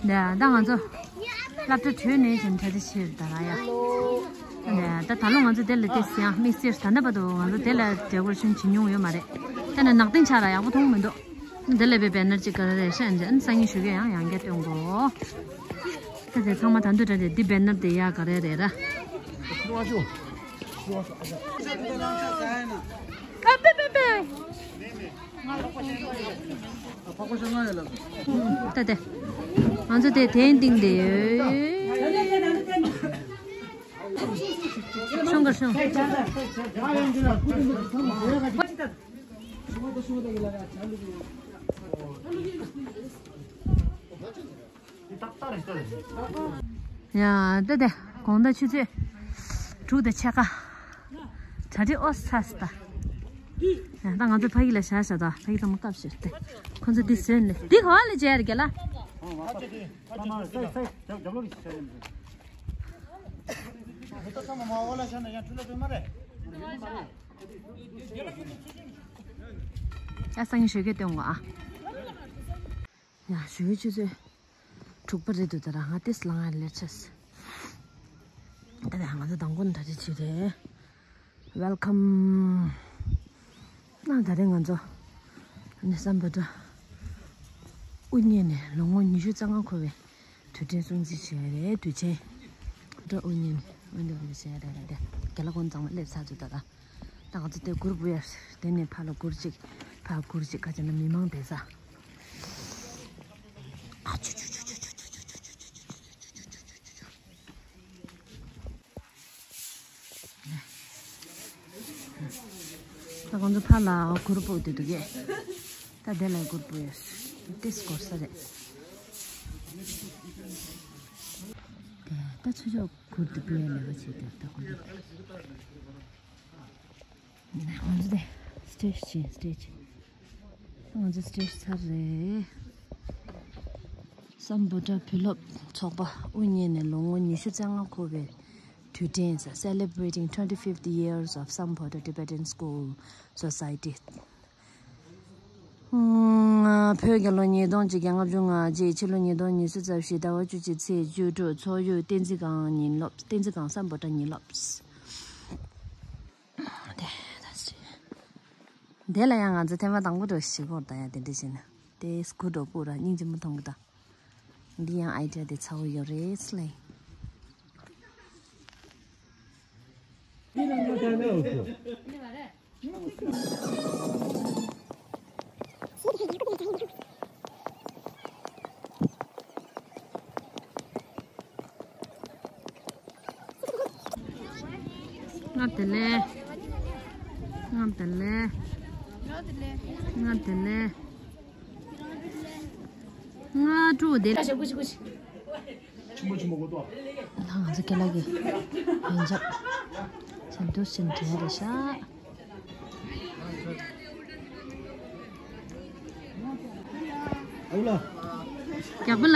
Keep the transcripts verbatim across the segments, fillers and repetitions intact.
ད་ང་ཚོ་སློབ་གྲྭ་གྲོལ་ནས་བཞིན་གྲ་སྒྲིག་བྱས་ད་ར་ཡ། ད་ད་ལོ་ང་ཚོ་དེ་ལ་ཏེ་སི་ཡང་དམིགས་བསལ་ད་ལྟ་བར་དུ་ང་ཚོ་དེ་ལ་decoration་བྱེད་མྱོང་ཡོད་མ་རེད། ད་ནི་ནག་ཏིང་ཆགས་ར་ཡག་པོ་མཐོང་མི་འདུག། དེ་ལ་བའི་banner་ཅིག་ག་རེ་རེད་ཤག་ཨན་ཅི་ཨན་སང་ཉིན་ཞུ་གི་ཡང་ཡང་བསྐྱར་སྟོན་གོ། ད་དེ་ཚང་མ་ད་འདུ་དྲ་དེ་འདི་banner་དེ་ཡག་ག་རེ་རེད་ར། ཨ་པེ་པེ་པེ། ད་དེ། ང་ཚོ་དེ་ཐེན་ཏིང་དེ་ཡོད། ཤོང་གར་ཤོང་། ཡ་ད་དེ་དགོང་དག་ཆུ་ཚོད་དྲུག་དང་ཕྱེད་ཀ། གྲ་སྒྲིག་ཨོ་ཚ་སི་ད། ཡ་ད་ང་ཚོ་ཕ་གི་ལ་བཞག་བཞག་ད་ཕ་གི་ཚང་མ་སྐབས་ཤིག་སྟེ། ཁོ་ཚོ་འདི་བཟོས་ནས་འདི་ག་བ་ལ་མཇལ་རྒྱ་ལ། ཡ་སང་ཉིན་ཞོགས་ཀས་སྟོན་གོ་ཨ། ཡ་ཞོགས་ཀས་ཆུ་ཚོད་དྲུག་པ་རེད་འདུག་ད་ར་ང་ཏིས་ལང་ཡ་ལེར་ཆེས། ད་ལྟ་ང་ཚོ་མདང་དགོང་གྲ་སྒྲིག་བྱེད་རེད། Welcome། ཨ་ད་རེས་ང་ཚོ་ནི་སམ་བྷོ་ཊ་དབུ་བརྙེས་ནས་ལོ་ངོ་ཉི་ཤུ་རྩ་ལྔ་འཁོར་བའི་དུས་དྲན་སྲུང་བརྩི་བྱས་རེད། དུས་ཆེན་བྷོ་ཊ་དབུ་བརྙེས་ནས་དབུ་འདེད་བྱས་རེད་རེད། དེ་རྒན་ལགས་ཁོང་ཚང་མ་སླེབས་ཚར་འདུག་ད་ད། ད་ང་ཚོ་དེ་གུར་སྦུག་ཡ། དེ་ནས་ཕར་ལ་གུར་གཅིག་ཕར་གུར་གཅིག་ཁ་ཅིག་ན་མི་མང་བསྡད་ས། ཨ་ཆུ་ཆུ། ད་ཁོང་ཚོ་ཕར་ལ་གུར་སྤོ་དུས་འདུག་གས། ད་དེ་ལ་གུར་སྤོ་ཡོད། ཏིས་སྐོར་ས་རེད། དེ་ད་ཆུ་ཆོག་གུར་དུ་སྤོ་ཡ་ལས་ཀ་བྱེད་དུས་ད་ཁོང་ཚོ། ང་ཚོ་དེ་སི་ཊེ་ཇི་ཕྱིན། སི་ཊེ་ཇི། ང་ཚོ་སི་ཊེ་ཇི་ཚར་རེད། སམ་བྷོ་ཊ་བུ་སློབ་ཚོགས་པ་དབུ་བརྙེས་ནས་ལོ་ངོ་ཉི་ཤུ་རྩ་ལྔ་འཁོར་བའི་དུས་དྲན་ཟེར། Celebrating twenty-fifth years of Sambodha Tibetan School Society། བོད་རྒྱལ་ལོ་ཉིས་སྟོང་གཅིག་བརྒྱ་ལྔ་བཅུ་ང་གཅིག་ཕྱི་ལོ་ཉིས་སྟོང་ཉི་ཤུ་རྩ་བཞི་ཟླ་བ་བཅུ་གཅིག་ཚེས་བཅུ་དྲུག་ཚོགས་ཡུལ་བསྟན་འཛིན་སྒང་ཉིན་སློབ། བསྟན་འཛིན་སྒང་སམ་བྷོ་ཊ་ཉིན་སློབ། དེ་ད་ཅི། དེ་ལ་ཡང་ང་ཚོ་ཐེངས་མ་དང་པོ་འགྲོ་ཞིག་གོ་ད་ཡང་དེ་འདྲ་བྱས་ན་དེ་སྐུ་འགྲོ་སྤུ་ར་སྙིང་རྗེ་མོ་མཐོང་གི་ད། འདི་ཡང་ཨའི་ཌི་ཡ་དེ་ཚ་བོ་ཡོད་རེད་ལེ། ང་དེ་ལས། ང་དེ་ལས། ང་དེ་ལས། ང་དྲུག་དེ་ལས། ད་ང་ཚོ་ཁེ་ལག་གི་ཡོན་ཆབ་ཆབ་འདུག་ཕྱིན་བྲལ་རེད་ཤག་ཨ་ལ། རྒྱག་པ་ལ།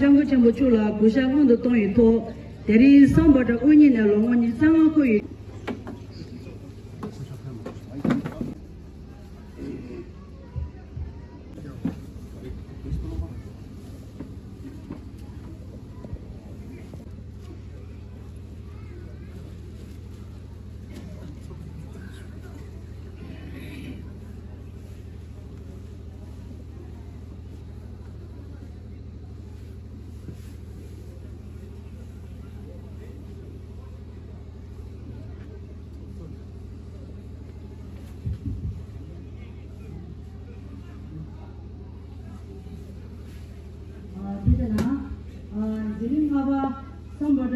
སྐྱབས་མགོན་ཆེན་པོ་མཆོག་ལ་གུས་ཞབས་སྔོན་དུ་གཏོང་བའི་ཐོག་དེ་རིང་སམ་བྷོ་ཊ་དབུ་བརྙེས་ནས་ལོ་ངོ་ཉི་ཤུ་རྩ་ལྔ་འཁོར་ཡོད། ལྔ་པ་སམ་བྷོ་ཊ་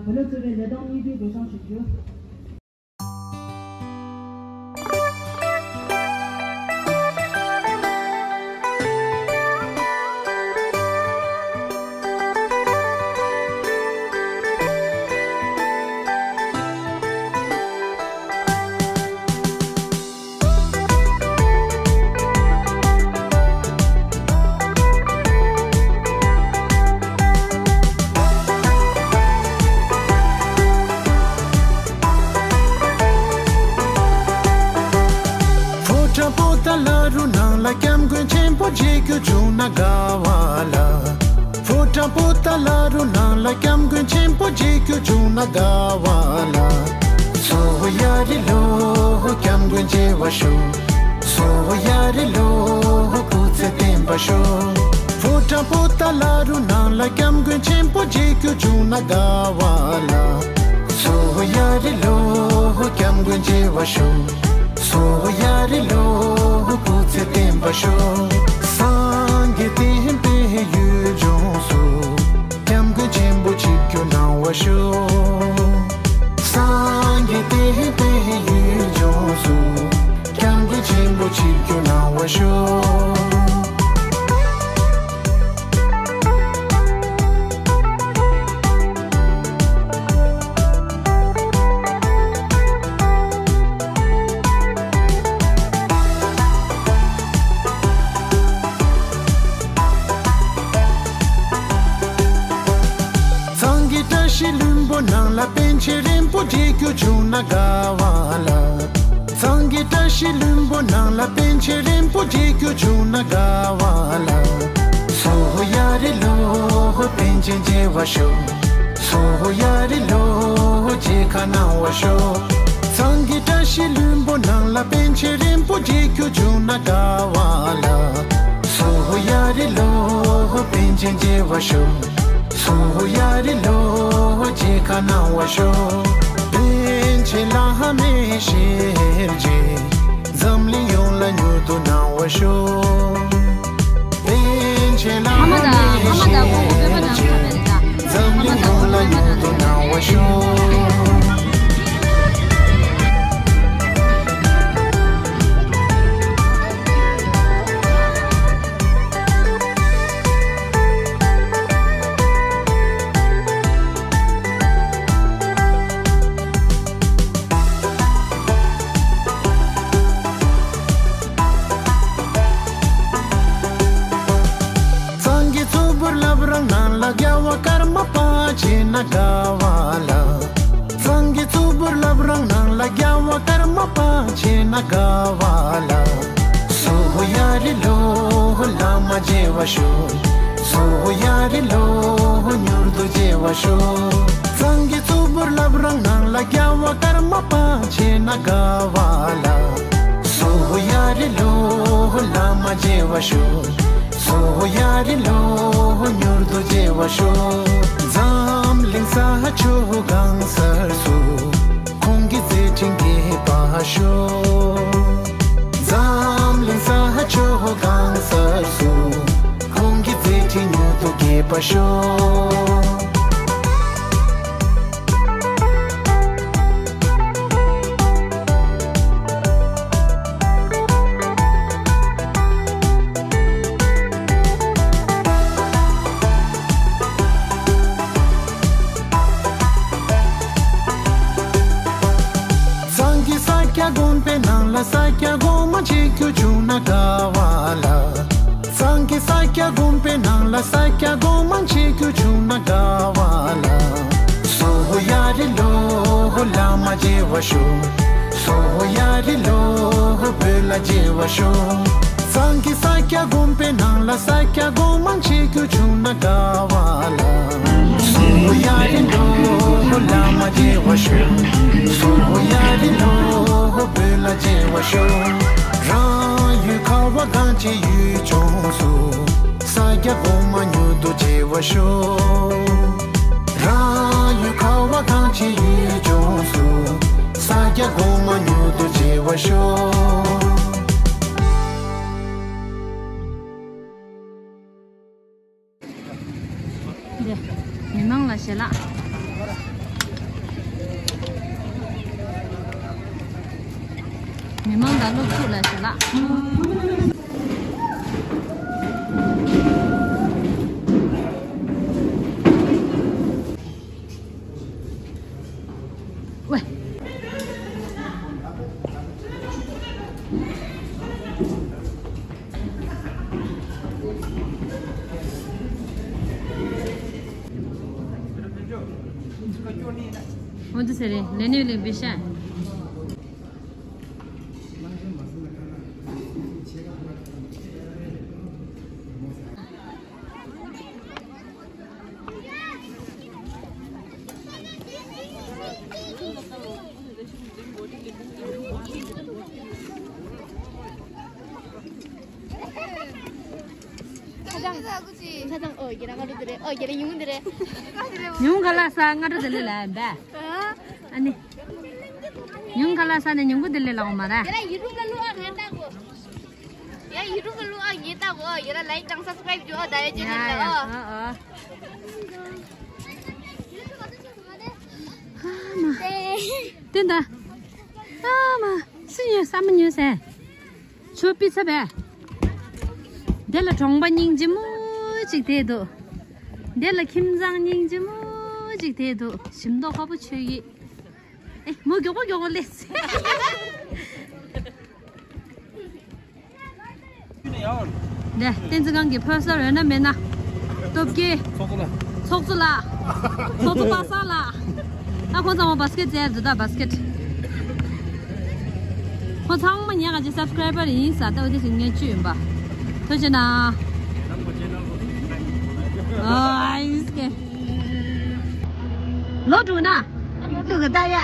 བུ་ལོན་གཙོས་པའི་ལས་བསྡོམས་གཉིས་པའི་སྒྲོག་སྦྱང་ཞུ་རྒྱུ། ཕོ་བྲང་པོ་ཏཱ་ལ་རུ་ནང་ལ་སྐྱབས་མགོན་ཆེན་པོ་མཇལ་རྒྱུ་བྱུང་ན་དགའ་བ་ལ། ཕོ་བྲང་པོ་ཏཱ་ལ་རུ་ནང་ལ་སྐྱབས་མགོན་ཆེན་པོ་མཇལ་རྒྱུ་བྱུང་ན་དགའ་བ་ལ། སོ་ཡ་རི་ལོ་སྐྱབས་མགོན་མཇལ་བར་ཤོག་སོ་ཡ་རི་ལོ་སྐུ་ཚེ་བརྟན་པར་ཤོག་ཕོ་བྲང་པོ་ཏཱ་ལ་རུ་ནང་ལ་སྐྱབས་མགོན་ཆེན་པོ་མཇལ་རྒྱུ་བྱུང་ན་དགའ་བ་ལ། སོ་ཡ་རི་ལོ་སྐྱབས་མགོན་མཇལ་བར་ཤོག་སོ་ཡ་རི་ལོ་སྐུ་ཚེ་བརྟན་པར་ཤོག་སངས་རྒྱས་བསྟན་པའི་ཡུལ་ལྗོངས་སུ། སྐྱབས་མགོན་ཆེན་པོ་ཆིབས་བསྒྱུར་གནང་བར་ཤོག་སངས་རྒྱས་བསྟན་པའི་ཡུལ་ལྗོངས་སུ། སྐྱབས་མགོན་ཆེན་པོ་ཆིབས་བསྒྱུར་གནང་བར་ཤོག་གཙང་གི་བཀྲ་ཤིས་ལྷུན་པོ་ནང་ལ་པཎ་ཆེན་རིན་པོ་ཆེ་མཇལ་རྒྱུ་བྱུང་ན་དགའ་བ་ལ། གཙང་གི་བཀྲ་ཤིས་ལྷུན་པོ་ནང་ལ་པཎ་ཆེན་རིན་པོ་ཆེ་མཇལ་རྒྱུ་བྱུང་ན་དགའ་བ་ལ། སོ་ཡ་རི་ལོ་པཎ་ཆེན་མཇལ་བར་ཤོག་སོ་ཡ་རི་ལོ་མཇལ་ཁ་གནང་བར་ཤོག་གཙང་གི་བཀྲ་ཤིས་ལྷུན་པོ་ནང་ལ་པཎ་ཆེན་རིན་པོ་ཆེ་མཇལ་རྒྱུ་བྱུང་ན་དགའ་བ་ལ། སོ་ཡ་རི་ལོ་པཎ་ཆེན་མཇལ་བར་ཤོག་སོ་ཡ་རི་ལོ་མཇལ་ཁ་གནང་བར་ཤོག་པཎ་ཆེན་བླ་མའི་ཞལ་མཇལ། འཛམ་གླིང་ཡོངས་ལ་མྱུར་དུ་གནང་བར་ཤོག་པཎ་ཆེན་བླ་མའི་ཞལ་མཇལ། འཛམ་གླིང་ཡོངས་ལ་མྱུར་དུ་གནང་བར་ཤོག་གཙང་གི་གཙུག་ཕུད་བླ་བྲང་ནང་ལ་རྒྱལ་བ་ཀརྨ་པ་མཇལ་ན་དགའ་བ་ལ། གཙང་གི་གཙུག་ཕུད་བླ་བྲང་ནང་ལ་རྒྱལ་བ་ཀརྨ་པ་མཇལ་ན་དགའ་བ་ལ། སོ་ཡ་རི་ལོ་བླ་མ་མཇལ་བར་ཤོག་སོ་ཡ་རི་ལོ་མྱུར་དུ་མཇལ་བར་ཤོག་གཙང་གི་གཙུག་ཕུད་བླ་བྲང་ནང་ལ་རྒྱལ་བ་ཀརྨ་པ་མཇལ་ན་དགའ་བ་ལ། སོ་ཡ་རི་ལོ་བླ་མ་མཇལ་བར་ཤོག་སོ་ཡ་རི་ལོ་མྱུར་དུ་མཇལ་བར་ཤོག་འཛམ་གླིང་ས་ཕྱོགས་གང་སར་སུ། ཁོང་གི་མཛད་འཕྲིན་རྒྱས་པར་ཤོག་འཛམ་གླིང་ས་ཕྱོགས་གང་སར་སུ། ཁོང་གི་མཛད་འཕྲིན་མྱུར་དུ་རྒྱས་པར་ཤོག་གཙང་གི་ས་སྐྱ་དགོན་པའི་ནང་ལ་ས་སྐྱ་གོང་མ་མཇལ་རྒྱུ་བྱུང་ན་དགའ་བ་ལ། གཙང་གི་ས་སྐྱ་དགོན་པའི་ནང་ལ་ས་སྐྱ་གོང་མ་མཇལ་རྒྱུ་བྱུང་ན་དགའ་བ་ལ། སོ་ཡ་རི་ལོ་བླ་མ་མཇལ་བར་ཤོག་སོ་ཡ་རི་ལོ་བོད་ལ་མཇལ་བར་ཤོག་གཙང་གི་ས་སྐྱ་དགོན་པའི་ནང་ལ་ས་སྐྱ་གོང་མ་མཇལ་རྒྱུ་བྱུང་ན་དགའ་བ་ལ། སོ་ཡ་རི་ལོ་བླ་མ་མཇལ་བར་ཤོག་སོ་ཡ་རི་ལོ་བོད་ལ་མཇལ་བར་ཤོག་རང་ཡུལ་ཁ་བ་གངས་ཅན་ཡུལ་ལྗོངས་སུ། ས་སྐྱ་གོང་མ་མྱུར་དུ་མཇལ་བར་ཤོག་རང་ཡུལ་ཁ་བ་གངས་ཅན་ཡུལ་ལྗོངས་སུ། ས་སྐྱ་གོང་མ་མྱུར་དུ་མཇལ་བར་ཤོག་མང་ལ་ཞལ་ལག་མི་མང་དང་སློབ་ཕྲུག་ལ་ཞལ་ལག་ཝེ། འོ་འདི་ཟེར་རེད། ལས་སྣེ་ལས་འབུད་ཤ། ཆ་ཚང་། ཆ་ཚང་། ཨོ་ཡེ་ར་ང་རུ་དེ་རེད། ཨོ་ཡེ་ར་ཉུང་དེ་རེད། ཉུང་ག་ལ་ས་ང་རུ་དེ་ལས་ལ་བས། ཨ་ནི། ཉུང་ག་ལ་ས་ནས་ཉུང་གུ་དེ་ལས་ལ་འོ་མ་ར། ཡ་ཡུ་ཊུབ་ལ་བླུག་ཨ། ང་ལྟ་གོ། ཡ་ཡུ་ཊུབ་ལ་བླུག་ཨ། ངས་ལྟ་གོ། ཡེ་ར་ལའིཀ་དང་སབ་སི་ཀ་རའིབ་བྱོས་ཨ། ད་ཡ་ཅེ་ནལ་ལ་ཨ། ཨ་ཨ། ཨ་མ། བསྟན་ད། ཨ་མ། སུ་ཉོས། ས་མ་ཉོས་ཟེར། ཆུ་པི་ཚ་བས། དེ་ལ་གྲོང་པ་སྙིང་རྗེ་མོ་ཅིག་དེ་འདུག་དེ་ལ་ཁྱིམ་ཚང་སྙིང་རྗེ་མོ་ཅིག་དེ་འདུག་ཞིམ་མདོག་ཁ་པོ་ཆོས་ཡིན། ཨེ་མོ་མགྱོགས་པོ་མགྱོགས་པོ་སླེབས། ནས་བསྟན་འཛིན་སྒང་གི་ཕོ་གསར་ཡོད་ན་མེད་ན། སྟོབས་རྒྱལ། ཚོགས་གཙོ་ལགས། ཚོགས་གཙོ་ལགས། ཚོགས་གཙོ་པ་སངས་ལགས། ད་ཁོང་ཚང་མ་བ་སི་ཀེ་ཊི་རྩེ་ཡ་འདུག་ད་བ་སི་ཀེ་ཊི། ཁོང་ཚང་མ་ཉག་ག་ཅིག་སབ་སི་ཀ་རའི་བར་ཡིན་ས། ད་འོ་དེ་ཞིག་ངས་བཅུད་ཡིན་པ། ཐུགས་རྗེ་གནང་། ཨོ་ཨིན་སྐད། ལོ་དྲུག་ན། ལུག་ད་ཡ།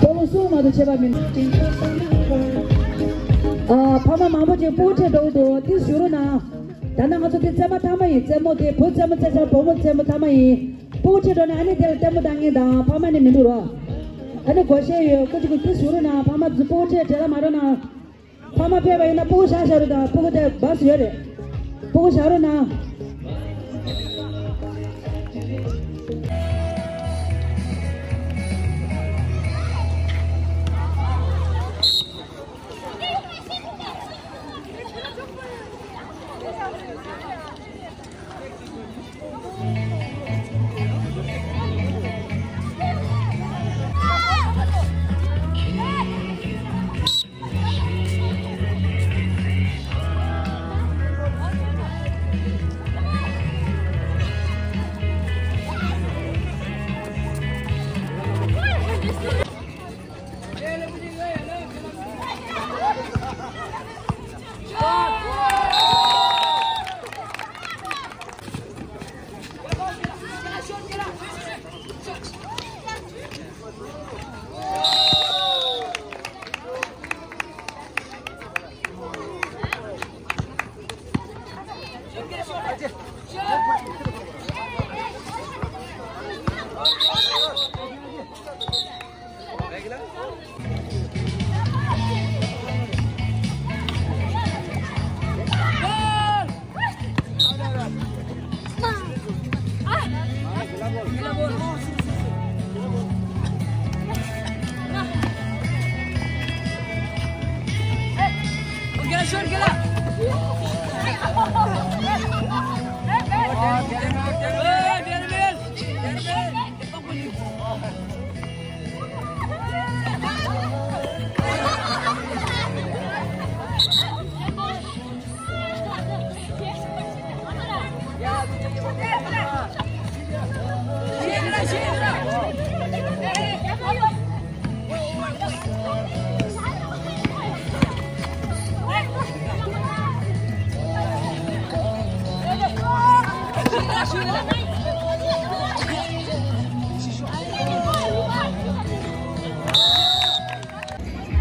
སྤོ་ལོ་གསུམ་མ་གཏོགས་ཆད་པ་མིན། ཨ། ཕ་མ་མང་པོ་ཅིག་སྤུ་གུ་ཁྲིད་འགྲོ་གི་འདུག་ཏིས་བཞུགས་རོགས་གནང་། ད་ནང་ང་ཚོ་དེ་བཙས་མ་ཐ་མ་ཡིན། བཙས་མོ་དེ་བུ་བཙས་མོ་བཙས་ཚར། བུ་མོ་བཙས་མོ་ཐ་མ་ཡིན། སྤུ་གུ་ཁྲིད་འགྲོ་ན་ཨ་ནི་དེ་ལ་ལྟད་མོ་ལྟ་མཁན་དང་ཕ་མ་ནི་མི་འདུག་རོགས། ཨ་ནི་སྒོར་གཞས་ཡོད། སྐུ་མཁྱེན་ཀྱིས་ཏིས་བཞུགས་རོགས་གནང་། ཕ་མ་ཚོ་སྤུ་གུ་ཁྲིད་བྲེལ་ལ་མ་འགྲོ་གནང་། ཕ་མ་ཕེབས་པ་ཡིན་ན་སྤུ་གུ་བཞག་བཞག་རོགས་དང་། སྤུ་གུ་དེ་བྷ་སི་ཡོད་རེད། སྤུ་གུ་བཞག་རོགས་གནང་།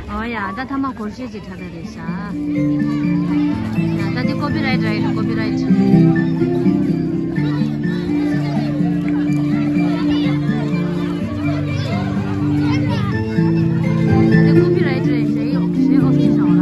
ཨོ་ཡ། ད་ཐ་མ་སྒོར་གཞས་ཅིག་འཁྲབ་ད་རེད་ཤག་ཡ། ད་འདི་ཀོ་པི་རའིཊ་རེད། ཀོ་པི་རའིཊ། འདི་ཀོ་པི་རའིཊ་རེད། གཞས་གཞས་ཨོ་ཕི་ཤོག་ལ།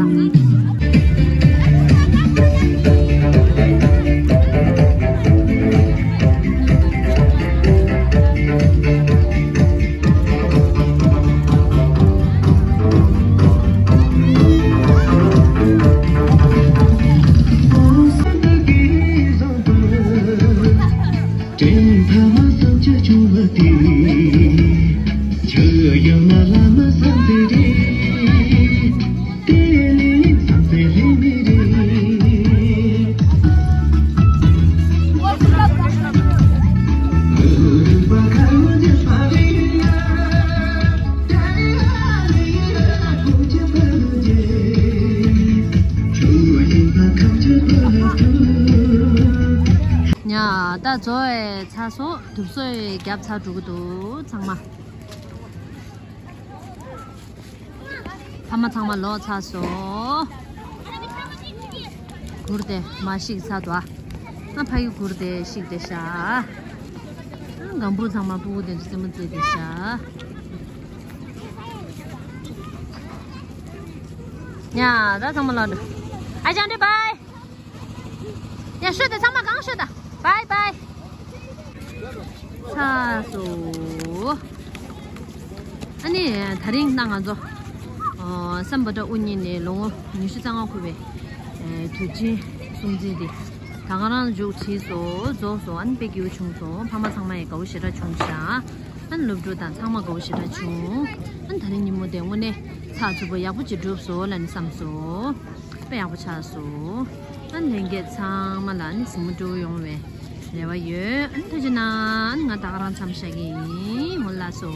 ཡ། ད་བཟོ་ཡས་ཚར་སོང་། དུབ་བཟོ་ཡས་བརྒྱབ་ཚར་འགྲོ་གི་འདུག་ཚང་མ། ཕ་མ་ཚང་མ་ལོག་ཚར་སོང་། གུར་དེ་མར་བཤིག་ཚར་འདུག་ཨ་ཕ་གི་གུར་དེ་བཤིག་བསྡད་ཤག་ཨ་སྒམ་པོ་ཚང་མ་སྤུ་གུ་དེ་ཚོ་རྩེད་མོ་རྩེ་བསྡད་ཤག་ཡ། ད་ཚང་མ་ལོག་འགྲོ། ཨ་ཅང་འདྲི་བའི། ཡ། ཤོད་དང་། ཚང་མ་གང་ཤོད་དང་། བའི་བའི། ཚར་སོང་། ཨ་ནི་དེ་རིང་ད་ང་ཚོ་ཨ་སམ་བྷོ་ཊ་དབུ་བརྙེས་ནས་ལོ་ངོ་ཉི་ཤུ་རྩ་ལྔ་འཁོར་བའི་ཨ་དུས་ཆེན་སྲུང་བརྩི་འདི་ད་ག་རང་མཇུག་བསྒྲིལ་སོང་། རྫོགས་སོང་། ཨ་ནི་དཔེ་སྐྱིད་པོ་བྱུང་སོང་། ཕ་མ་ཚང་མ་ཡང་དགའ་པོ་ཞེ་དྲག་བྱུང་ཤག་ཨ་ནི་སློབ་ཕྲུག་དང་ཚང་མ་དགའ་པོ་ཞེ་དྲག་བྱུང་། ཨ་ནི་དེ་རིང་ཉིན་མོ་དེ་དངོས་གནས་ཚགས་ཚུད་པོ་ཡག་པོ་ཅིག་འགྲུབ་སོང་ལབ་ནས་བསམ་སོང་། དཔེ་ཡག་པོ་ཆགས་སོང་། ཨ་ནི་ལྷན་རྒྱས་ཚང་མ་ལ་ཨ་ནི་གཟིགས་མོ་སྤྲོ་པོ་ཡོང་བའི་རེ་བ་ཡོད། ཨ་ནི་ཐུགས་རྗེ་གནང་། ཨ་ནི་ང་ད་ག་རང་མཚམས་བཞག་གི་ཡིན། འོ་ལགས་སོ།